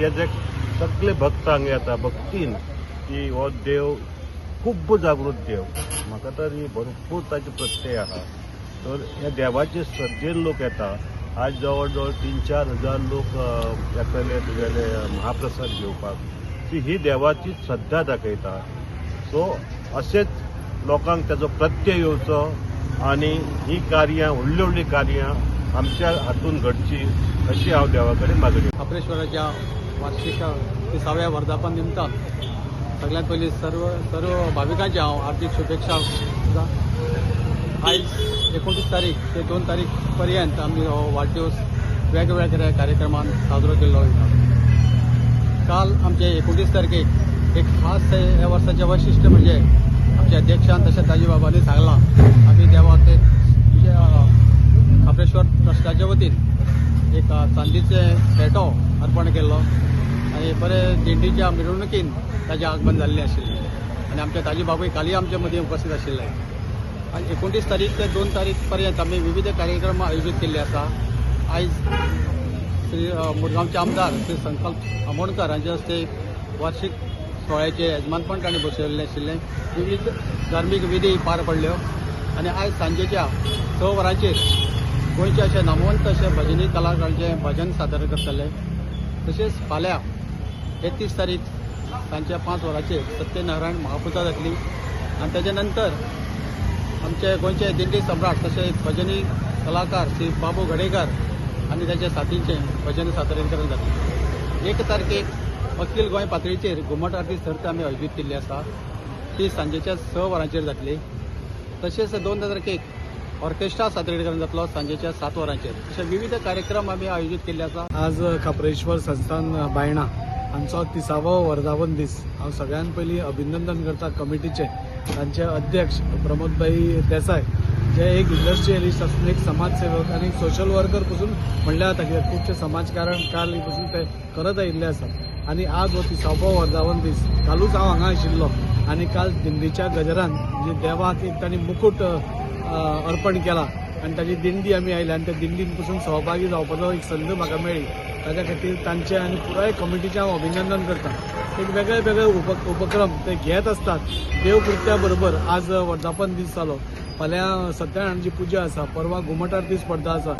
कित्याक सगळे भक्त हांगा येता भक्तीन की हो देव खूब जागृत देव. म्हाका तर ही भरपूर ताची प्रत्यय आहा. तर ह्या देवाचे श्रद्धेन लोक येता. आज जवळ जवळ 3-4 हजार लोक येतले तुगेले महाप्रसाद घेवपाक. ती ही देवाची श्रद्धा दाखयता. सो अशेंच लोकांक ताजो प्रत्यय येवचो आनी ही कार्यां व्हडलीं व्हडलीं कार्यां आमच्या हातून घडची अशी हांव देवा कडेन मागणी. खाप्रेश्वराच्या वार्षिक 30व्या वर्धापन निमतान सगळ्यांत पयलीं सर्व सर्व भाविकांचे हांव हार्दिक शुभेच्छा दिता. आयज 29 तारीख ते 2 तारीख पर्यंत आमी हो वाडदिवस वेगवेगळ्या कार्यक्रमान साजरो केल्लो वयता. काल आमचे 29 तारखेक एक खास ह्या वर्साचें वैशिश्ट म्हणजे आमच्या अध्यक्षान तशेंच ताजी बाबांनी सांगलां आमी देवाक एक खाप्रेश्वर ट्रस्टाच्या वतीन एक चांदीचें पेटो अर्पण केल्लो आनी बरे दिंडीच्या मिरवणुकीन ताजें आगमन जाल्लें आशिल्लें आनी आमचे ताजी बाबूय कालय आमचे मदीं उपस्थित आशिल्ले. आनी 29 तारीख ते 2 तारीख पर्यंत आमी विविध कार्यक्रम आयोजीत केल्ले आसा. आयज श्री मुरगांवचे आमदार श्री संकल्प आमोणकर हांचे हस्ते वार्षिक सोहळ्याचें येजमानपण तांणी बसयल्लें आशिल्लें. विविध धार्मीक विधी पार पडल्यो आनी आयज सांजेच्या 6 वरांचेर गोंयचे अशे नामवंत अशे भजनी कलाकारांचें भजन सादर करतले. तशेंच फाल्यां 31 तारीख सांजच्या 5 वरांचेर सत्यनारायण महापुजा जातली आनी ताच्या नंतर आमचे गोंयचे दिंडी सम्राट तशेंच भजनी कलाकार श्री बाबू घडेकर आनी ताच्या साथींचें भजन सादरीकरण जातलें. 1 तारखेक अखील गोंय पातळीचेर घुमट आरती सर्त आमी आयोजीत केल्ली आसा. ती सांजेच्या 6 वरांचेर जातली. तशेंच 2 तारखेक ऑर्केस्ट्रा सादरीकरण जातलो सांजेच्या 7 वरांचेर. अशे विविध कार्यक्रम आमी आयोजीत केल्ले आसा. आज खाप्रेश्वर संस्थान बायणा हांचो 30वो वर्धापन दीस. हांव सगळ्यात पयलीं अभिनंदन करता कमिटीचे, तांचे अध्यक्ष प्रमोदभाई देसाय जे एक इंडस्ट्रियलिस्ट आसून एक समाजसेवक आनी एक सोशल वर्कर पसून म्हणल्यार जाता, कित्याक खुबशे समाजकारण काल पसून ते करत आयिल्ले आसात. आनी आज हो 30वो वर्धापन दीस. कालूच हांव हांगा आशिल्लो आनी काल दिंडीच्या गजरान म्हणजे देवाक एक तांणी मुकूट अर्पण केला आनी ताजी दिंडी आमी आयली आनी त्या दिंडीन पसून सहभागी जावपाचो एक संद म्हाका मेळ्ळी. ताच्या खातीर तांचे आनी पुराय कमिटीचें हांव अभिनंदन करता. एक वेगळे वेगळे उपक्रम ते घेत आसतात. देवकृत्या बरोबर आज वर्धापन दीस जालो, फाल्यां सत्यनारायणाची पुजा आसा, परवा घुमट आरती स्पर्धा आसा.